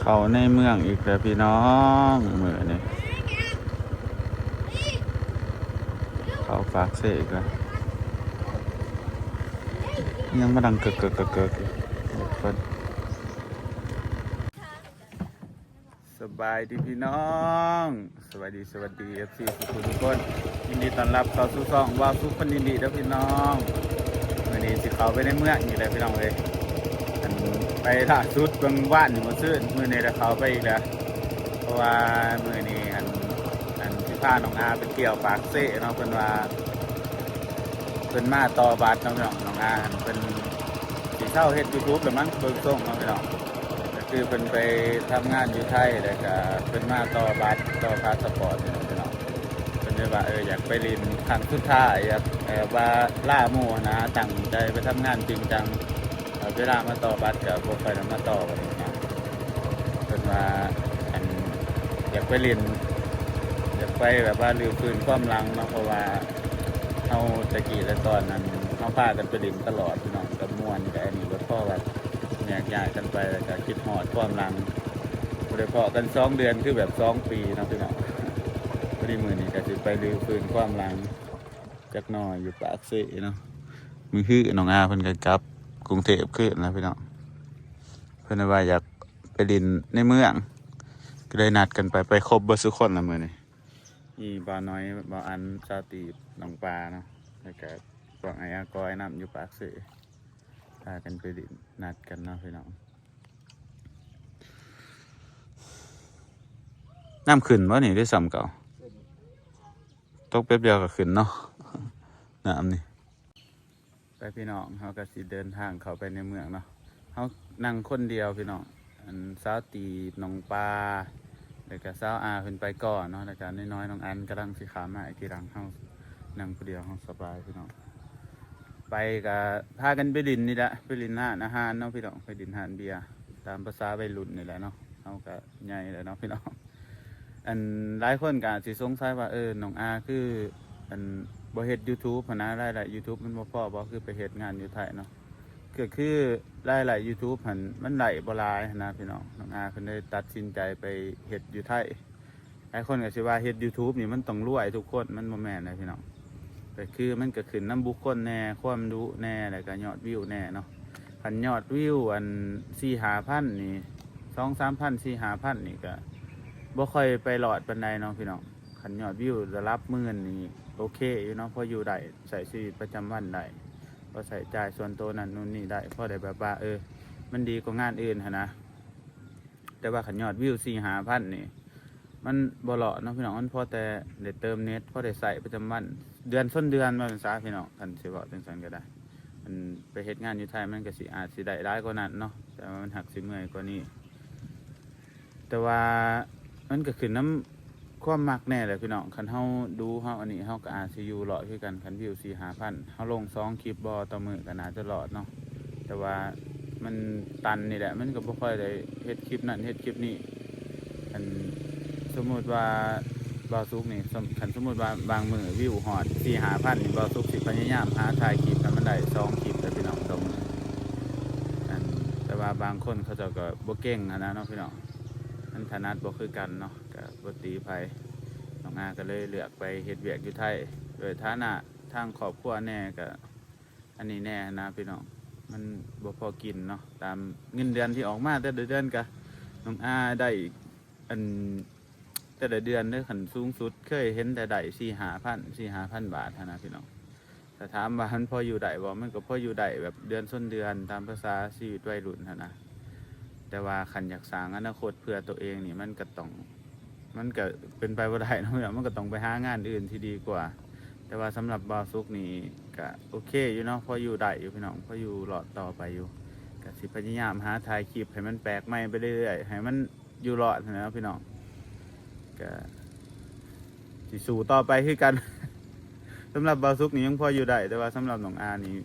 ເຂົ້າໃນເມືອງອີກແລ້ວພີ່ນ້ອງ ມື້ນີ້ເຂົ້າປາກເຊອີກແລ້ວ. ຍັງມາດັງເກີກໆໆໆຢູ່. ສະບາຍດີພີ່ນ້ອງ ສະບາຍດີ ສະຫວັດດີ ເອັຟຊີ ທຸກໆຄົນ. ຍິນດີຕ້ອນຮັບເຂົ້າສູ່ຊ່ອງ ວາວສຸກຄົນອິນດີເດີພີ່ນ້ອງ. ມື້ນີ້ຊິເຂົ້າໄປໃນເມືອງນີ້ແຫຼະພີ່ນ້ອງເອີຍ. ອັນ ໄປລ່າສຸດເບິ່ງວານນີ້ບໍ່ຊື່ນ ມື້ນີ້ລະເຂົ້າໄປອີກແລ້ວ ເພາະວ່າມື້ນີ້ ອັນ ອັນ ຊິພານ້ອງອາໄປທ່ຽວປາກເຊເນາະ. ເພິ່ນວ່າ ເພິ່ນມາຕໍ່ບັດເນາະພີ່ນ້ອງ. ນ້ອງອາ ອັນ ເພິ່ນຊິເຊົາເຮັດຢູທູບແລ້ວມັ້ງ ເບິ່ງຊົງເນາະພີ່ນ້ອງ. ຄືເພິ່ນໄປທຳງານຢູ່ໄທ ແລ້ວກະເພິ່ນມາຕໍ່ບັດຕໍ່ພາສະປອດນີ້ແຫຼະພີ່ນ້ອງ. ເພິ່ນເລີຍວ່າ ເອີ ຢາກໄປຫຼິ້ນຄັ້ງສຸດທ້າຍ ຢາກ ເອີ ວ່າລາໝູ່ຫັ້ນນະ ຕັ້ງໃຈໄປທຳງານຈິງຈັງ. ເວລາມາຕໍ່ບັດກະບໍ່ຄ່ອຍໄດ້ມາຕໍ່ບັດນີ້ນະ. ເພິ່ນວ່າ ອັນ ຢາກໄປຫຼິ້ນ ຢາກໄປແບບວ່າຮື້ຟື້ນຄວາມຫຼັງເນາະ ເພາະວ່າເຮົາແຕ່ກີ້ແຕ່ກ່ອນນັ້ນ ເຮົາພາກັນໄປຫຼິ້ນຕະຫຼອດພີ່ນ້ອງ ກະມ່ວນ ກະອັນນີ້ ບໍ່ພໍວ່າ ແຍກຍ້າຍກັນໄປ ແລ້ວກະຄິດຮອດຄວາມຫຼັງ. ບໍ່ໄດ້ພໍ້ກັນສອງເດືອນ ຄືແບບສອງປີເນາະພີ່ນ້ອງ. ພໍດີມື້ນີ້ກະຊິໄປຮື້ຟື້ນຄວາມຫຼັງຈັກໜ່ອຍຢູ່ປາກເຊເນາະ. ມື້ຮືນ້ອງອາເພິ່ນກະກັບກຸງເທບຄືນແລ້ວພີ່ນ້ອງ. ເພິ່ນວ່າຢາກໄປຫຼິ້ນໃນເມືອງ ກະເລີຍນັດກັນໄປ ໄປຄົບເບິດສູ່ຄົນລະມື້ນີ້. ມີບ່າວນ້ອຍ ບ່າວອັນ ຊາວຕີບ ນ້ອງປາເນາະ ແລ້ວກະພວກອ້າຍອາກອຍນຳຢູ່ປາກເຊ. ພາກັນໄປຫຼິ້ນ ນັດກັນເນາະພີ່ນ້ອງ. ນ້ຳຂຶ້ນບໍ່ນີ້ ຫຼືສ່ຳເກົ່າ? ຕົກແປັບດຽວກໍຂຶ້ນເນາະ ນ້ຳນີ້. ໄປພີ່ນ້ອງ ເຮົາກໍຊິເດີນທາງເຂົ້າໄປໃນເມືອງເນາະ. ເຮົານັ່ງຄົນດຽວພີ່ນ້ອງ ອັນ ຊາວຕີບ ນ້ອງປາ ແລ້ວກະສາວອາເພິ່ນໄປກ່ອນເນາະ ແລ້ວກະນ້ອຍໆ ນ້ອງອັນກຳລັງຊິຂ້າມມາອີກທີຫຼັງ. ເຮົານັ່ງຜູ້ດຽວ ເຮົາສະບາຍພີ່ນ້ອງ. ໄປກະພາກັນໄປຫຼິ້ນນີ້ແຫຼະ ໄປຫຼິ້ນຮ້ານອາຫານເນາະພີ່ນ້ອງ ໄປຫຼິ້ນຮ້ານເບຍ ຕາມພາສາໄວລຸ້ນນີ້ແຫຼະເນາະ. ເຮົາກະໃຫຍ່ແລ້ວເນາະພີ່ນ້ອງ. ອັນ ຫຼາຍຄົນກະອາດຊິສົງໄສວ່າ ເອີ ນ້ອງອາຄື ອັນ ບໍ່ເຮັດຢູທູບຫັ້ນນະ ລາຍໄດ້ຢູທູບມັນບໍ່ພໍບໍ່ ຄືໄປເຮັດງານຢູ່ໄທເນາະ. ກໍຄືລາຍໄດ້ຢູທູບຫັ້ນ ມັນໄດ້ບໍ່ຫຼາຍຫັ້ນນະພີ່ນ້ອງ. ນ້ອງອາເພິ່ນໄດ້ຕັດສິນໃຈໄປເຮັດຢູ່ໄທ. ຫຼາຍຄົນກໍຊິວ່າເຮັດຢູທູບນີ້ມັນຕ້ອງລວຍທຸກຄົນ ມັນບໍ່ແມ່ນເດ້ພີ່ນ້ອງ. ກໍຄືມັນກໍຂຶ້ນນຳບຸກຄົນແດ່ ຄວາມດຸແດ່ ແລ້ວກໍຍອດວິວແດ່ເນາະ. ຄັນຍອດວິວ ອັນ ສີ່ຫ້າພັນນີ້ ສອງສາມພັນ ສີ່ຫ້າພັນນີ້ກໍບໍ່ຄ່ອຍໄປລອດປານໃດເນາະພີ່ນ້ອງ. ຄັນຍອດວິວລະດັບໝື່ນນີ້ໂອເຄຢູ່ເນາະ ພໍຢູ່ໄດ້ ໃຊ້ຊີວິດປະຈຳວັນໄດ້ ພໍໃຊ້ຈ່າຍສ່ວນໂຕນັ້ນນູ້ນນີ້ໄດ້ ພໍໄດ້ແບບວ່າ ເອີ ມັນດີກວ່າງານອື່ນຫັ້ນນະ. ແຕ່ວ່າຄັນຍອດວິວສີ່ຫ້າພັນນີ້ ມັນບໍ່ລອດເນາະພີ່ນ້ອງ. ມັນພໍແຕ່ໄດ້ເຕີມເນັດ ພໍໄດ້ໃຊ້ປະຈຳວັນ ເດືອນຊົນເດືອນວ່າຊັ້ນຊະພີ່ນ້ອງ ຄັນຊິເວົ້າຈັ່ງຊັ້ນກໍໄດ້. ອັນ ໄປເຮັດງານຢູ່ໄທມັນກໍຊິ ອາດຊິໄດ້ຫຼາຍກວ່ານັ້ນເນາະ ແຕ່ວ່າມັນຫາກຊິເມື່ອຍກວ່ານີ້. ແຕ່ວ່າມັນກໍຂຶ້ນນຳຄວາມມັກແດ່ແຫຼະພີ່ນ້ອງ. ຄັນເຮົາດູ ເຮົາອັນນີ້ ເຮົາກໍອາດຊິຢູ່ລອດຄືກັນ. ຄັນວິວສີ່ຫ້າພັນ ເຮົາລົງສອງຄລິບບໍ່ຕໍ່ມື້ກໍໜ້າຈະລອດເນາະ. ແຕ່ວ່າມັນຕັນນີ້ແຫຼະ ມັນກໍບໍ່ຄ່ອຍໄດ້ເຮັດຄລິບນັ້ນເຮັດຄລິບນີ້. ຄັນສົມມຸດວ່າບ່າວສຸກນີ້ ສົມ ຄັນສົມມຸດວ່າບາງມື້ວິວຮອດສີ່ຫ້າພັນນີ້ ບ່າວສຸກຊິພະຍາຍາມຫາຖ່າຍຄລິບໃຫ້ມັນໄດ້ສອງຄລິບເດີພີ່ນ້ອງຕໍ່ມື້. ອັນ ແຕ່ວ່າບາງຄົນເຂົາເຈົ້າກໍບໍ່ເກັ່ງຫັ້ນນະເນາະພີ່ນ້ອງ ມັນຖະໜັດບໍ່ຄືກັນເນາະ ກໍບໍ່ຕີໃຜ. ນ້ອງອາກໍເລີຍເລືອກໄປເຮັດວຽກຢູ່ໄທ ໂດຍຖານະທາງຄອບຄົວແດ່ ກໍອັນນີ້ແດ່ຫັ້ນນະພີ່ນ້ອງ ມັນບໍ່ພໍກິນເນາະ. ຕາມເງິນເດືອນທີ່ອອກມາແຕ່ລະເດືອນ ກໍນ້ອງອາໄດ້ ອັນ ແຕ່ລະເດືອນເດີ ຄັນສູງສຸດເຄີຍເຫັນແຕ່ໄດ້ສີ່ຫ້າພັນ ສີ່ຫ້າພັນບາດຫັ້ນນະພີ່ນ້ອງ. ຖ້າຖາມວ່າມັນພໍຢູ່ໄດ້ບໍ່ ມັນກໍພໍຢູ່ໄດ້ແບບເດືອນຊົນເດືອນ ຕາມພາສາຊີວິດໄວລຸ້ນຫັ້ນນະ. ແຕ່ວ່າຄັນຢາກສ້າງອະນາຄົດເພື່ອໂຕເອງນີ້ ມັນກໍຕ້ອງ ມັນກໍເປັນໄປບໍ່ໄດ້ເນາະ ມັນກໍຕ້ອງໄປຫາງານອື່ນທີ່ດີກວ່າ. ແຕ່ວ່າສຳລັບບ່າວສຸກນີ້ກໍໂອເຄຢູ່ເນາະ ພໍຢູ່ໄດ້ຢູ່ພີ່ນ້ອງ ພໍຢູ່ລອດຕໍ່ໄປຢູ່. ກໍຊິພະຍາຍາມຫາຖ່າຍຄລິບໃຫ້ມັນແປກໃໝ່ໄປເລື້ອຍໆ ໃຫ້ມັນ ຢູ່ລອດຫັ້ນແຫຼະເນາະພີ່ນ້ອງ ກະຊິສູ້ຕໍ່ໄປຄືກັນ. ສຳລັບບ່າວສຸກນີ້ຍັງພໍຢູ່ໄດ້ ແຕ່ວ່າສຳລັບນ້ອງອານີ້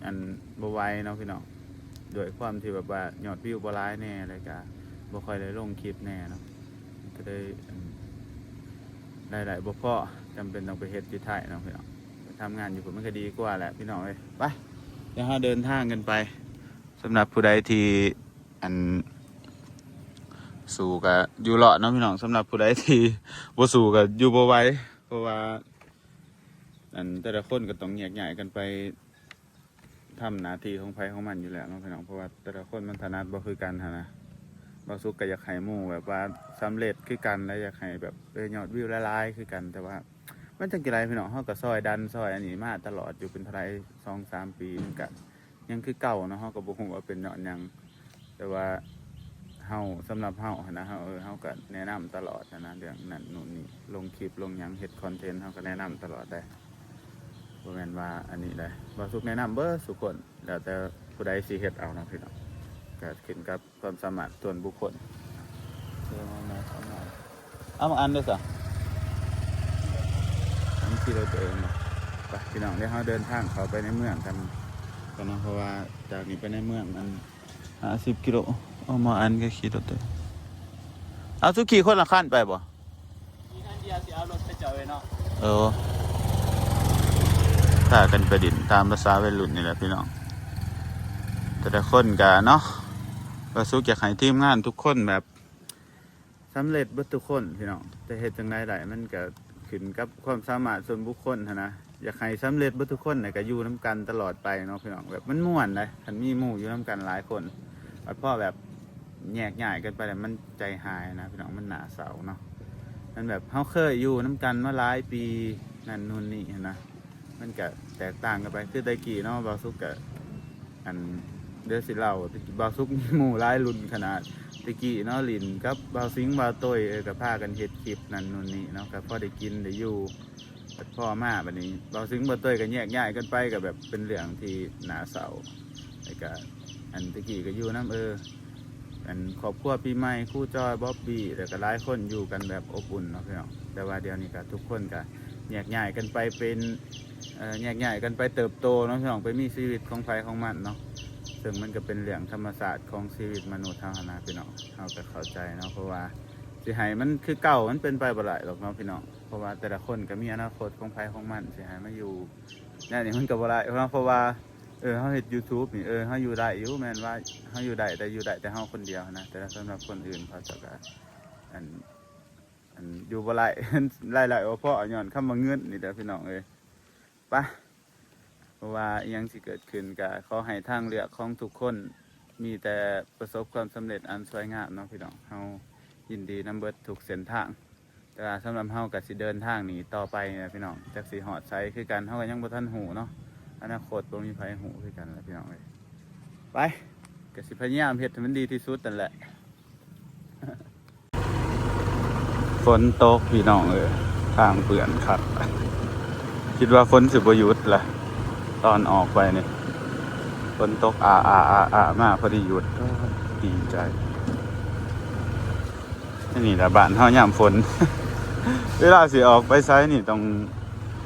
ອັນ ບໍ່ໄຫວເນາະພີ່ນ້ອງ ດ້ວຍຄວາມທີ່ແບບວ່າຍອດວິວບໍ່ຫຼາຍແດ່ ແລ້ວກະບໍ່ຄ່ອຍໄດ້ລົງຄລິບແດ່ເນາະ ກໍເລີຍ ອັນ ລາຍໄດ້ບໍ່ພໍ ຈຳເປັນຕ້ອງໄປເຮັດຢູ່ໄທເນາະພີ່ນ້ອງ. ໄປທຳງານຢູ່ພຸ້ນມັນກໍດີກວ່າແຫຼະພີ່ນ້ອງເອີຍ. ໄປ ດຽວເຮົາເດີນທາງກັນໄປ. ສຳລັບຜູ້ໃດທີ່ ອັນ ສູ້ກໍຢູ່ລອດເນາະພີ່ນ້ອງ. ສຳລັບຜູ້ໃດທີ່ບໍ່ສູ້ກໍຢູ່ບໍ່ໄຫວ ເພາະວ່າ ອັນ ແຕ່ລະຄົນກໍຕ້ອງແຍກຍ້າຍກັນໄປ ທຳໜ້າທີ່ຂອງໃຜຂອງມັນຢູ່ແລ້ວເນາະພີ່ນ້ອງ ເພາະວ່າແຕ່ລະຄົນມັນຖະໜັດບໍ່ຄືກັນຫັ້ນນະ. ບ່າວສຸກກໍຢາກໃຫ້ໝູ່ແບບວ່າສຳເລັດຄືກັນ ແລະ ຢາກໃຫ້ແບບ ເອີ ຍອດວິວຫຼາຍໆຄືກັນ ແຕ່ວ່າມັນຈັກຊິໄດ້ພີ່ນ້ອງ. ເຮົາກໍຊ່ອຍດັນຊ່ອຍອັນນີ້ມາຕະຫຼອດຢູ່ ເປັນເທົ່າໃດ ສອງສາມປີ ມັນກໍຍັງຄືເກົ່າເນາະ. ເຮົາກໍບໍ່ຮູ້ວ່າເປັນຍ້ອນຫຍັງ ແຕ່ວ່າເຮົາ ສຳລັບເຮົາຫັ້ນນະ ເຮົາ ເອີ ເຮົາກໍແນະນຳຕະຫຼອດຫັ້ນນະ ເລື່ອງນັ້ນນູ້ນນີ້ ລົງຄລິບລົງຫຍັງ ເຮັດຄອນເທັນ ເຮົາກໍແນະນຳຕະຫຼອດໄດ໋. ບໍ່ແມ່ນວ່າອັນນີ້ໄດ໋ ບ່າວສຸກແນະນຳເບິດສູ່ຄົນ ແລ້ວແຕ່ຜູ້ໃດຊິເຮັດເອົາເນາະພີ່ນ້ອງ ກໍຂຶ້ນກັບຄວາມສາມາດສ່ວນບຸກຄົນ. ເອົາມາອັນເດີຊະ ອັນຂີ່ລົດເອງເນາະ. ໄປພີ່ນ້ອງ ດຽວເຮົາເດີນທາງເຂົ້າໄປໃນເມືອງກັນກ່ອນເນາະ ເພາະວ່າຈາກນີ້ໄປໃນເມືອງມັນ ຫ້າສິບກິໂລ. ເອົາມາອັນກໍຂີ່ລົດເດີ. ເອົາ ສຸຂີ່ຄົນລະຄັນໄປບໍ່? ມີຄັນດຽວຊິເອົາລົດໄປຈອດໄວ້ເນາະ. ເອີ ພາກັນໄປຫຼິ້ນຕາມພາສາໄວລຸ້ນນີ້ແຫຼະພີ່ນ້ອງ. ແຕ່ລະຄົນກະເນາະ ວ່າສຸກຢາກໃຫ້ທີມງານທຸກຄົນແບບ ສຳເລັດເບິດທຸກຄົນພີ່ນ້ອງ ແຕ່ເຮັດຈັ່ງໃດໄດ້ ມັນກະຂຶ້ນກັບຄວາມສາມາດສ່ວນບຸກຄົນຫັ້ນນະ. ຢາກໃຫ້ສຳເລັດເບິດທຸກຄົນ ແລ້ວກະຢູ່ນຳກັນຕະຫຼອດໄປເນາະພີ່ນ້ອງ. ແບບມັນມ່ວນເດ້ ຄັນມີໝູ່ຢູ່ນຳກັນຫຼາຍຄົນ ບັດພໍແບບແຍກຍ້າຍກັນໄປແລ້ວ ມັນໃຈຫາຍນະພີ່ນ້ອງ ມັນໜ້າເສົ້າເນາະ. ມັນແບບເຮົາເຄີຍຢູ່ນຳກັນມາຫຼາຍປີ ນັ້ນນູ້ນນີ້ຫັ້ນນະ ມັນກະແຕກຕ່າງກັນໄປ. ຄືແຕ່ກີ້ເນາະ ບ່າວສຸກກະ ອັນ ດຽວຊິເລົ່າ ແຕ່ກີ້ບ່າວສຸກມີໝູ່ຫຼາຍລຸ້ນຂະໜາດ. ແຕ່ກີ້ເນາະ ຫຼິ້ນກັບບ່າວສິງ ບ່າວໂຕ້ຍ ເອີ ກໍພາກັນເຮັດຄລິບນັ້ນນູ້ນນີ້ເນາະ ກໍພໍໄດ້ກິນໄດ້ຢູ່. ບັດພໍມາບັດນີ້ ບ່າວສິງ ບ່າວໂຕ້ຍ ກໍແຍກຍ້າຍກັນໄປ ກໍແບບເປັນເລື່ອງທີ່ໜ້າເສົ້າ. ແລ້ວກໍ ອັນ ແຕ່ກີ້ກໍຢູ່ນຳ ເອີ ອັນ ຄອບຄົວປີໃໝ່ ຄູຈອຍ ບອບບີ້ ແລ້ວກໍຫຼາຍຄົນຢູ່ກັນແບບອົບອຸ່ນເນາະພີ່ນ້ອງ. ແຕ່ວ່າດຽວນີ້ກໍທຸກຄົນກໍແຍກຍ້າຍກັນໄປເປັນ ເອີ ແຍກຍ້າຍກັນໄປເຕີບໂຕເນາະພີ່ນ້ອງ ໄປມີຊີວິດຂອງໃຜຂອງມັນເນາະ. ເຊິ່ງມັນກໍເປັນເລື່ອງທຳມະຊາດຂອງຊີວິດມະນຸດເຮົາຫັ້ນນະພີ່ນ້ອງ ເຮົາກໍເຂົ້າໃຈເນາະ. ເພາະວ່າຊິໃຫ້ມັນຄືເກົ່າ ມັນເປັນໄປບໍ່ໄດ້ດອກເນາະພີ່ນ້ອງ ເພາະວ່າແຕ່ລະຄົນກໍມີອະນາຄົດຂອງໃຜຂອງມັນ ຊິໃຫ້ມາຢູ່ແນວນີ້ມັນກໍບໍ່ໄດ້ເນາະ. ເພາະວ່າ ເອີ ເຮົາເຮັດ YouTube ນີ້ ເອີ ເຮົາຢູ່ໄດ້ຢູ່ ແມ່ນວ່າເຮົາຢູ່ໄດ້ ແຕ່ຢູ່ໄດ້ແຕ່ເຮົາຄົນດຽວຫັ້ນນະ ແຕ່ສຳລັບຄົນອື່ນເຂົາເຈົ້າກໍ ອັນ ອັນ ຢູ່ບໍ່ໄດ້ ລາຍໄດ້ບໍ່ພໍ ຍ້ອນຄຳວ່າເງິນນີ້ແຫຼະພີ່ນ້ອງເອີຍ. ປະ ບໍ່ວ່າອີ່ຫຍັງຊິເກີດຂຶ້ນ ກະຂໍໃຫ້ທາງເລືອກຂອງທຸກຄົນມີແຕ່ປະສົບຄວາມສຳເລັດອັນສວຍງາມເນາະພີ່ນ້ອງ. ເຮົາຍິນດີນຳເບິດທຸກເສັ້ນທາງ ແຕ່ວ່າສຳລັບເຮົາກະຊິເດີນທາງນີ້ຕໍ່ໄປນະພີ່ນ້ອງ. ຈັກຊິຮອດໃສຄືກັນ ເຮົາກະຍັງບໍ່ທັນຮູ້ເນາະ ອະນາຄົດບໍ່ມີໃຜຮູ້ຄືກັນລະພີ່ນ້ອງເອີຍ. ໄປ ກະຊິພະຍາຍາມເຮັດໃຫ້ມັນດີທີ່ສຸດນັ້ນແຫຼະ. ຝົນຕົກພີ່ນ້ອງເອີຍ ທາງເປື້ອນຄັກ ຄິດວ່າຝົນຊິບໍ່ຢຸດລະ ຕອນອອກໄປນີ້ ຝົນຕົກອາໆໆໆ ມາພໍດີຢຸດ ດີໃຈ. ນີ້ລະບ້ານເຮົາຍາມຝົນ ເວລາຊິອອກໄປໃສນີ້ຕ້ອງ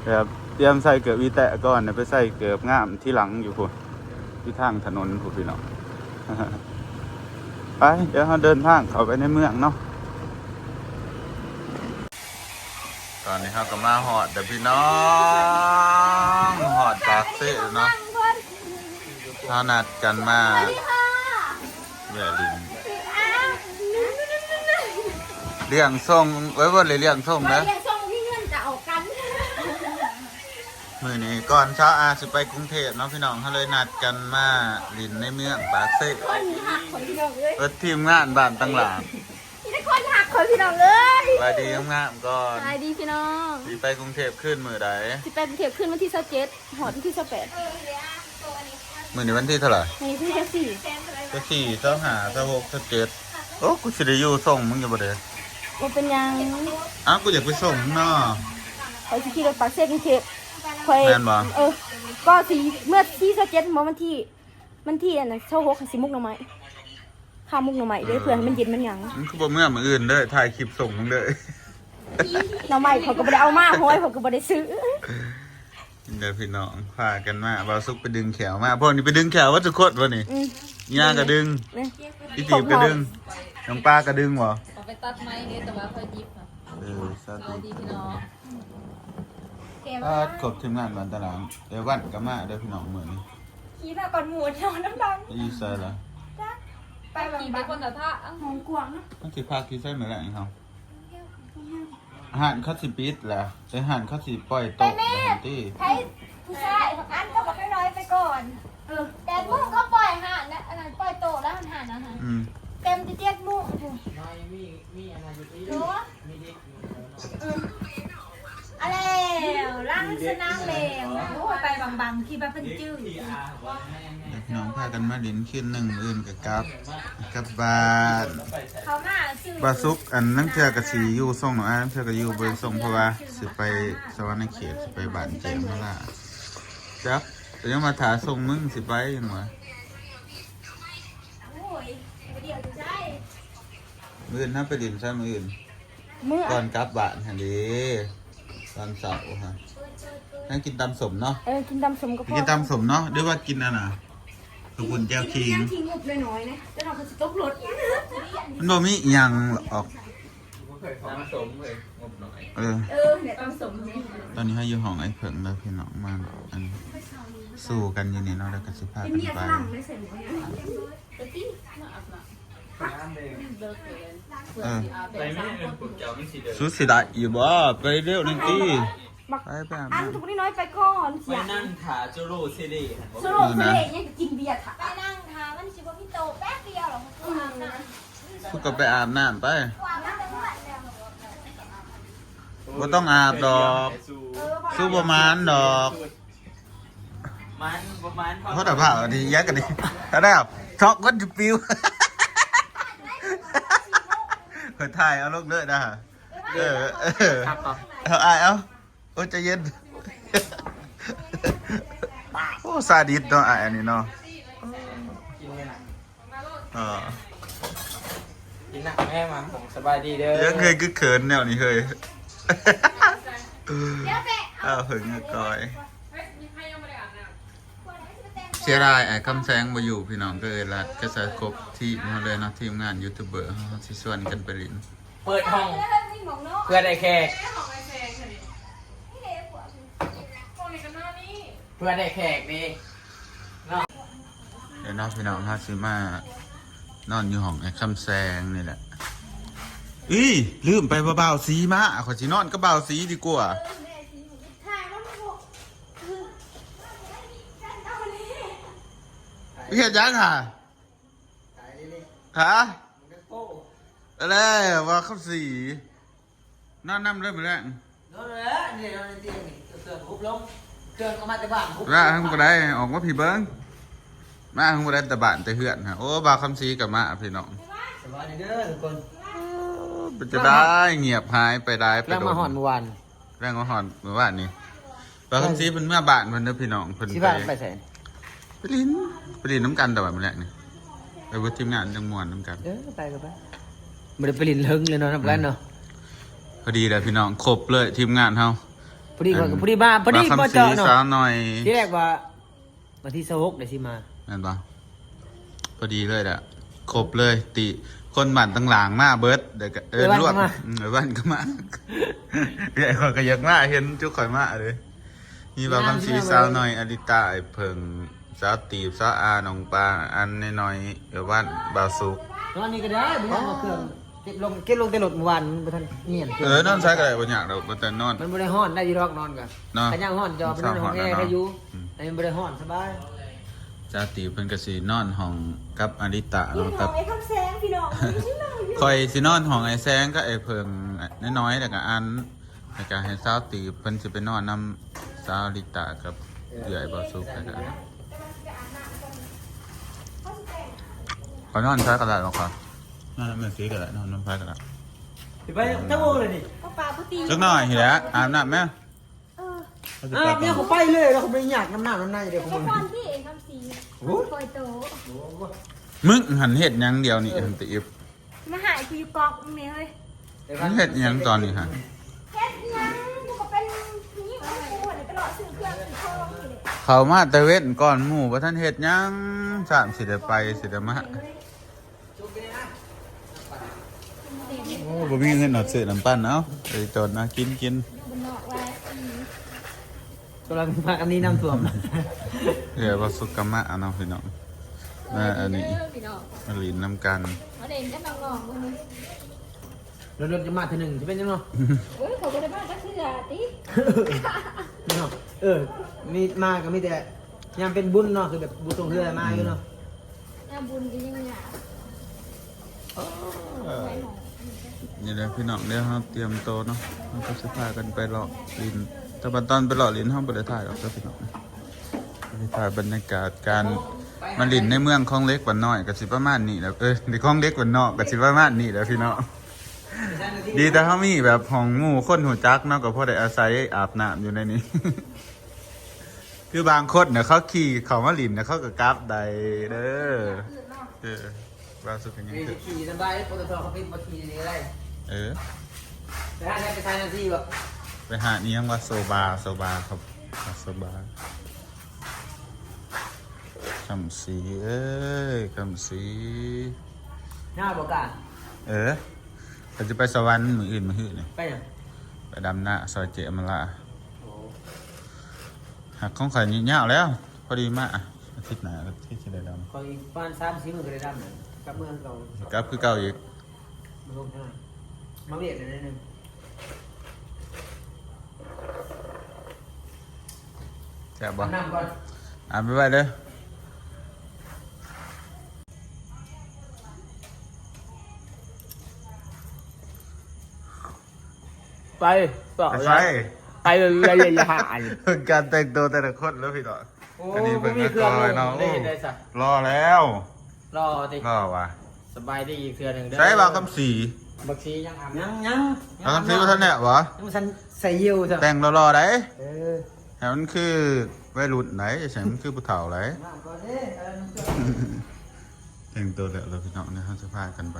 ແບບຕຽມໃສ່ເກີບອີແຕະກ່ອນ ໄປໃສ່ເກີບງາມທີຫຼັງຢູ່ພຸ້ນ ຢູ່ທາງຖະໜົນພຸ້ນພີ່ນ້ອງ. ໄປ ດຽວເຮົາເດີນທາງເຂົ້າໄປໃນເມືອງເນາະ. ຕອນນີ້ເຮົາກໍມາຮອດແລ້ວພີ່ນ້ອງ ຮອດປາກເຊແລ້ວເນາະ. ເຮົານັດກັນມາແວ່ຫຼິ້ນ ລ້ຽງສົ່ງ ເອີຍ ບໍ່ໄດ້ລ້ຽງສົ່ງເດີ ມື້ນີ້ກ່ອນຊາວອາຊິໄປກຸງເທບເນາະພີ່ນ້ອງ ເຮົາເລີຍນັດກັນມາຫຼິ້ນໃນເມືອງປາກເຊ ເບິດທີມງານບ້ານຕັງຫຼາງ. ມີແຕ່ຄົນຮັກຂ້ອຍພີ່ນ້ອງເອີຍ. ສະບາຍດີງາມໆກ່ອນ ສະບາຍດີພີ່ນ້ອງ. ຊິໄປກຸງເທບຄືນມື້ໃດ? ຊິໄປກຸງເທບຄືນວັນທີຊາວເຈັດ ຮອດວັນທີຊາວແປດ. ມື້ນີ້ວັນທີເທົ່າໃດ? ມື້ນີ້ວັນທີຊາວສີ່ ຊາວສີ່ ຊາວຫ້າ ຊາວຫົກ ຊາວເຈັດ. ໂອ້ ກູຊິໄດ້ຢູ່ສົ່ງມຶງຢູ່ບໍ່ເດ? ບໍ່ເປັນຫຍັງ. ອ້າວ ກູຢາກໄປສົ່ງເນາະ. ຂ້ອຍຊິຂີ່ລົດປາກເຊກຸງເທບ ຂ້ອຍ ແມ່ນບໍ່? ເອີ ກໍຊິເມື່ອທີຊາວເຈັດ ບໍ່ ວັນທີ ວັນທີອັນນັ້ນ ຊາວຫົກ ຊິໝົກໜໍ່ໄມ້ ຂ້າໝົກໜໍ່ໄມ້ເດ້ ເອີ ເພື່ອໃຫ້ມັນເຢັນມັນຫຍັງ. ມັນຄືບໍ່ເມືອມື້ອື່ນເດີ ຖ່າຍຄລິບສົ່ງເດີ. ໜໍ່ໄມ້ເຂົາກໍບໍ່ໄດ້ເອົາມາ ຫອຍເຂົາກໍບໍ່ໄດ້ຊື້. ນີ້ເດີພີ່ນ້ອງ ພາກັນມາ ບ່າວສຸກໄປດຶງແຂ້ວມາ. ພວກນີ້ໄປດຶງແຂ້ວເບິດທຸກຄົນບໍ່ນີ້? ອືມ ຍ່າກໍດຶງ ອີຕີບກໍດຶງ ນ້ອງປາກໍດຶງບໍ່? ເອົາໄປຕັດໄມ້ເດ້ ແຕ່ວ່າຂ້ອຍຫຍິບ. ເອີ ສາທຸ ສະບາຍດີພີ່ນ້ອງ. ປາດ ຄົບທີມງານບ້ານຕະຫຼາງ ເອີ ວັນກໍມາເດີພີ່ນ້ອງມື້ນີ້. ຂີ່ມາກ່ອນໝູ່ ນອນນຳຫຼັງ. ໄປຢູ່ໃສລະ? ຈັກ. ໄປບາງໆ ຫ້ອງກວ້າງເນາະ. ມັນຊິພັກຢູ່ໃສມື້ແລງເຮົາ? ຮ້ານເຂົາຊິປິດແລ້ວ ແຕ່ຮ້ານເຂົາຊິປ່ອຍໂຕະແລ້ວຫັ້ນຕິ. ໃຜຜູ້ຊາຍ ອັນກໍບັກນ້ອຍໆໄປກ່ອນ. ເອີ ແປດໂມງເຂົາປ່ອຍຮ້ານນະ ອັນນັ້ນປ່ອຍໂຕະແລ້ວ ຮ້ານອາຫານ. ອືມ ເຕັມແຕ່ເຈັດໂມງພຸ້ນ. ນ້ອຍມີ ມີອັນນັ້ນຢູ່ຕິ ໂດ ມີເດັກຢູ່. ອືມ ອາແລ້ວ ຫຼັງສະໜາມແລງ. ໂອ້ຍ ໄປບັງໆ ຄິດວ່າເພິ່ນຈື່. ເດັກນ້ອງພາກັນມາຫຼິ້ນຄືນໜຶ່ງ ມື້ອື່ນກໍກັບ ກັບບ້ານ. ເຂົ້າມາຊື້ ບາສຸກ ອັນ ລາງເທື່ອກໍຊິຢູ່ສົ່ງນ້ອງອາຍ ລາງເທື່ອກໍຢູ່ບໍ່ໄດ້ສົ່ງ ເພາະວ່າຊິໄປສະຫວັນນະເຂດ ຊິໄປບ້ານແຈມມາລາ. ຈັກ ກໍຍັງວ່າຖ້າສົ່ງມຶງຊິໄປຫຍັງວະ. ໂອ້ຍ ໄປດຽວຢູ່ໃສ? ມື້ອື່ນເຮົາໄປຫຼິ້ນໃສມື້ອື່ນ? ມື້ ກ່ອນກັບບ້ານຫັ້ນເດ້ ຕອນເຊົ້າຫັ້ນ ໃຫ້ກິນຕຳສົ້ມເນາະ. ເອີ ກິນຕຳສົ້ມກໍພໍ ກິນຕຳສົ້ມເນາະ ຫຼືວ່າກິນອັນນ່າ ເຂົ້າປຸ້ນແຈ່ວຂີງ. ກິນແຈ່ວຂີງງົບນ້ອຍໆນະ ແຕ່ວ່າເຂົາຊິຕົກລົດ. ມັນບໍ່ມີອີ່ຫຍັງອອກ ບໍ່ເຄີຍເຂົ້າມາສົ້ມເລີຍ ງົບນ້ອຍ. ເອີ ເອີ ແມ່ນຕຳສົ້ມ. ຕອນນີ້ເຮົາຢູ່ຫ້ອງອ້າຍເຜິ້ງເດີພີ່ນ້ອງ ມາອັນ ສູ້ກັນຢູ່ນີ້ເນາະ ແລ້ວກໍຊິພາກັນໄປ. ເອີ ໄປແມ່ ພວກເຈົ້າມັນຊິເດີນ ສູຊິໄດ້ຢູ່ບໍ່? ໄປເລັວໜຶ່ງຕິ ໄປ ໄປອາບນ້ຳ. ອັນທຸກນ້ອຍໄປກ່ອນ ໄປນັ່ງຖ້າໂຈໂລເຊເລຫັ້ນບໍ່? ໂຈໂລເຊເລຍັງກິນເບຍຖ້າ ໄປນັ່ງຖ້າ ມັນຊິບໍ່ມີໂຕະແປັບດຽວດອກ ອືມ ອາບນ້ຳ. ສຸກກໍໄປອາບນ້ຳໄປ ບໍ່ຕ້ອງອາບດອກ ເອີ ສຸກບໍ່ມານດອກ. ມັນບໍ່ມັນ ເພາະແຕ່ວ່າອັນນີ້ແຍກກັນນີ້ ຖ້າໄດ້ອອກ ຊອກຄົນຈະປິວ. ຂ້ອຍຖ່າຍເອົາລົງເລີຍນະ. ເອີ ເອີ ເອົາ ອ້າຍ ເອົາ ໂອ້ຍ ໃຈເຢັນ. ໂອ້ ຊາດິດເນາະ ອ້າຍ ອັນນີ້ເນາະ. ເອີ ກິນນ້ຳແມ່ ມາ ສະບາຍດີເດີ. ຍັງເຄີຍຄືເຂີນແນວນີ້ເຮີ້ຍ. ອ້າວ ເຜິ້ງກອຍ ເສຍດາຍອ້າຍຄຳແສງບໍ່ຢູ່ພີ່ນ້ອງ ກໍເອີຍລັດ ກໍໃສ່ຄົບທີມເຮົາເລີຍເນາະ ທີມງານຢູທູບເບີເຮົາ ເຮົາຊິຊວນກັນໄປຫຼິ້ນ ເປີດຫ້ອງເພື່ອໄດ້ແຂກ ເພື່ອໄດ້ແຂກເດ້ເນາະ. ເດີເນາະພີ່ນ້ອງ ເຮົາຊິມານອນຢູ່ຫ້ອງອ້າຍຄຳແສງນີ້ແຫຼະ. ອີ ລືມໄປວ່າບ່າວສີມາ ຂ້ອຍຊິນອນກັບບ່າວສີດີກວ່າ. ເຮັດຫຍັງຫະ? ຫະ? ແລ້ວວ່າຄຳສີ ນອນນຳເລີຍມື້ແລງ. ນອນແລ້ວ ນີ້ນອນໃນຕຽງນີ້ ເຄື່ອງຫຸບລົງ ເຄື່ອງເອົາມາແຕ່ບ້ານ ລະຫັ້ນບໍ່ໄດ້ ອອກມາພີ້ເບິ່ງ ມາຫັ້ນບໍ່ໄດ້ແຕ່ບ້ານແຕ່ເຮືອນ. ໂອ້ ບ່າວຄຳສີກໍມາພີ່ນ້ອງ ສະບາຍດີເດີທຸກຄົນ. ເປັນຈັ່ງໃດ ງຽບຫາຍໄປຫຼາຍ ແລ້ວມາຮອດມື້ວານ ແລ້ວມາຮອດມື້ວານນີ້ ບ່າວຄຳສີເພິ່ນເມືອບ້ານເພິ່ນເດີພີ່ນ້ອງ ເພິ່ນຊິພາໄປໃສ? ໄປຫຼິ້ນ ໄປຫຼິ້ນນຳກັນແຕ່ວ່າມື້ແລກນີ້ ໄປເບິດທີມງານຈັ່ງມ່ວນນຳກັນ. ເອີ ໄປກໍໄປ ບໍ່ໄດ້ໄປຫຼິ້ນເຖິງເລີຍເນາະ ນຳກັນເນາະ. ພໍດີແລ້ວພີ່ນ້ອງ ຄົບເລີຍທີມງານເຮົາ ພໍດີ ອັນ ພໍດີມາ ພໍດີ ບ່າວຄຳສີ ບໍ່ເຈາະເນາະ ສາວນ້ອຍ ທີແລກວ່າ ວັນທີຊາວຫົກໄດ້ຊິມາ ແມ່ນບໍ່? ພໍດີເລີຍແຫຼະ ຄົບເລີຍ ຕິ ຄົນບ້ານຕ່າງຫຼາງມາເບິດ ແລ້ວກໍເອີ້ນລວມ ເອື້ອຍວັນກໍມາ ອືມ ເອື້ອຍວັນກໍມາ ເອື້ອຍຂ້ອຍກໍຢາກມາ ເຫັນຈຸຂ້ອຍມາເດ້ ມີບ່າວຄຳສີ ສາວນ້ອຍ ອາລິຕາ ອ້າຍເຜິ້ງ ສາວຕີບ ສາວອາ ນ້ອງປາ ອັນນ້ອຍໆ ເອື້ອຍວັນ ບ່າວສຸກ. ນອນນີ້ກໍໄດ້ ບໍ່ຢາກເອົາເຄື່ອງ ເກັບລົງ ເກັບລົງແຕ່ລົດມື້ວານ ມັນບໍ່ທັນງຽນ. ເອີ ນອນໃສກໍໄດ້ ບໍ່ຍາກດອກ ບໍ່ແຕ່ນອນ ມັນບໍ່ໄດ້ຮ້ອນ ໄດ້ຢູ່ດອກນອນກໍ ເນາະ ຄັນຢາກຮ້ອນຈະໄປນອນຫ້ອງແອໃຫ້ຢູ່. ອືມ ອັນນີ້ບໍ່ໄດ້ຮ້ອນ ສະບາຍ. ຈາຕີເພິ່ນກໍຊິນອນຫ້ອງກັບອາລິຕະເນາະ ກັບ ຂ້ອຍຊິນອນຫ້ອງອ້າຍແສງກັບອ້າຍເຜິ້ງ ນ້ອຍໆ ແລ້ວກໍອັນ ແລ້ວກໍໃຫ້ສາວຕີເພິ່ນຊິໄປນອນນຳສາວອາລິຕະກັບເອື້ອຍບ່າວສຸກ ແລ້ວກໍອັນ ຂ້ອຍນອນໃສກໍໄດ້ບໍ່ ຂ້ອຍນອນນຳແມ່ສີກໍໄດ້ ນອນນຳໃຜກໍໄດ້. ຊິໄປຈັກໂມງແລ້ວນີ້? ກໍປາບໍ່ຕີ ຈັກໜ້ອຍນີ້ແຫຼະ ອາບນ້ຳແມ້. ເອີ ເອີ ເມຍເຂົາໄປເລີຍ ແລ້ວເຂົາບໍ່ໄດ້ຍາກນຳນ້ຳນຳໃນເດ້ ເຂົາບໍ່ໄດ້ ກ່ອນທີ່ເອງຄຳສີ ໂອ້ຍ ຄອຍໂຕ ມຶງຫັ້ນເຮັດຫຍັງດຽວນີ້ຫັ້ນຕິອິບ ມາຫາກູຢູ່ກອກນີ້ເຮີ້ຍ. ມຶງເຮັດຫຍັງຕອນນີ້ຫັ້ນ? ເຮັດຫຍັງ ກູກໍເປັນຜູ້ຍິງຂອງກູນີ້ ໄປເລາະຊື້ເຄື່ອງຊື້ຂອງນີ້ແຫຼະ. ເຂົ້າມາແຕ່ເວັນກ່ອນໝູ່ ບໍ່ທັນເຮັດຫຍັງ ຊ້ຳຊິໄດ້ໄປ ຊິໄດ້ມາ. ໂອ້ ບໍ່ມີເງິນເອົາຊື້ນ້ຳປັ່ນ ເອົາໄປຈົນເອົາ ກິນ ກິນ. ກຳລັງພາກັນໜີນ້ຳຖ້ວມ ເອີ ບໍ່ສຸກກະມະເນາະພີ່ນ້ອງ. ມາອັນນີ້ ເດີພີ່ນ້ອງ ມາຫຼິ້ນນຳກັນ ມາຫຼິ້ນກັບນ້ອງໆມື້ນີ້ ດົນໆຈະມາເທື່ອໜຶ່ງ ຊິເປັນຫຍັງເນາະ? ໂອ້ຍ ເຂົາບໍ່ໄດ້ມາຈັກເທື່ອຕິ ເນາະ. ເອີ ມີ ມາກໍມີແຕ່ຍາມເປັນບຸນເນາະ ຄືແບບບຸນຕົງເຮືອມາຢູ່ເນາະ ຍາມບຸນກໍຍັງຍາກ. ນີ້ແຫຼະພີ່ນ້ອງ ດຽວເຮົາຕຽມໂຕເນາະ ເຮົາກໍຊິພາກັນໄປເລາະຫຼິ້ນ ແຕ່ວ່າຕອນໄປເລາະຫຼິ້ນເຮົາບໍ່ໄດ້ຖ່າຍດອກເດີພີ່ນ້ອງ ໄປຖ່າຍບັນຍາກາດການມາຫຼິ້ນໃນເມືອງຂອງເຫຼັກບ້ານນ້ອຍ ກໍຊິປະມານນີ້ແຫຼະ ເອີ ໃນຂອງເຫຼັກບ້ານນອກ ກໍຊິປະມານນີ້ແຫຼະພີ່ນ້ອງ. ດີແຕ່ເຮົາມີແບບຫ້ອງໝູ່ຄົນຮູ້ຈັກເນາະ ກໍພໍໄດ້ອາໄສອາບນ້ຳຢູ່ໃນນີ້ ຄືບາງຄົນນະ ເຂົາຂີ່ເຂົ້າມາຫຼິ້ນນະ ເຂົາກໍກັບໄດ້ເດີ ເອີ. ວ່າສຸດກໍຍັງ ນີ້ ຄື ຂີ່ສະບາຍ ປຕທ ເຂົາປິດມາຂີ່ນີ້ກໍໄດ້ ເອີ ໄປຫາແນວໄປຖ່າຍໜັງສືບໍ່? ໄປຫາອີ່ຫຍັງວະ ໂຊບາ ໂຊບາ ຄັບ ໂຊບາ ຄຳສີເອີຍ ຄຳສີ ຍາວບໍ່ກາ? ເອີ ເຂົາຈະໄປສະຫວັນມື້ອື່ນ ມື້ຮືນີ້ ໄປຫຍັງ? ໄປດຳນາ ຊອຍເຈອຳມາລາ ໂອ້ ຫາກຂອງຂ້ອຍນີ້ຍາວແລ້ວ ພໍດີມາອາທິດໜ້າກໍຊິໄດ້ດຳ ຂ້ອຍອີກປະມານສາມສີ່ມື້ກໍໄດ້ດຳແລ້ວ ກັບເມືອງເກົ່າ ກັບຄືເກົ່າອີກ ມາວຽກໄດ້ໜ້ອຍໜຶ່ງ ແຊບບໍ່? ອາບນ້ຳກ່ອນ ອາບໄວໆເດີ. ໄປ ໄປ ໄປ ໄປ ໄປ ເບິ່ງການແຕ່ງໂຕແຕ່ລະຄົນເດີພີ່ນ້ອງ. ໂອ້ ອັນນີ້ເພິ່ນກໍກ່ອຍເນາະ ໂອ້ ໄດ້ເຮັດໄດ້ຊະ ຫຼໍ່ແລ້ວ ຫຼໍ່ຕິ ຫຼໍ່ວ່າ ສະບາຍດີອີກເທື່ອໜຶ່ງເດີ ໃສບ່າວຄຳສີ ບັກສີຍັງອາບ ຍັງ ຍັງ ບ່າວຄຳສີບໍ່ທັນແລ້ວຫວາ? ຍັງບໍ່ທັນໃສ່ຫິ້ວຊະ ແຕ່ງຫຼໍ່ໆໄດ໋ ເອີ ໃຫ້ມັນຄືໄວລຸ້ນໄດ໋ ໃຫ້ມັນຄືຜູ້ເຖົ້າໄດ໋ ແຕ່ງໂຕແລ້ວ ແລ້ວພີ່ນ້ອງ ດຽວເຮົາຈະພາກັນໄປ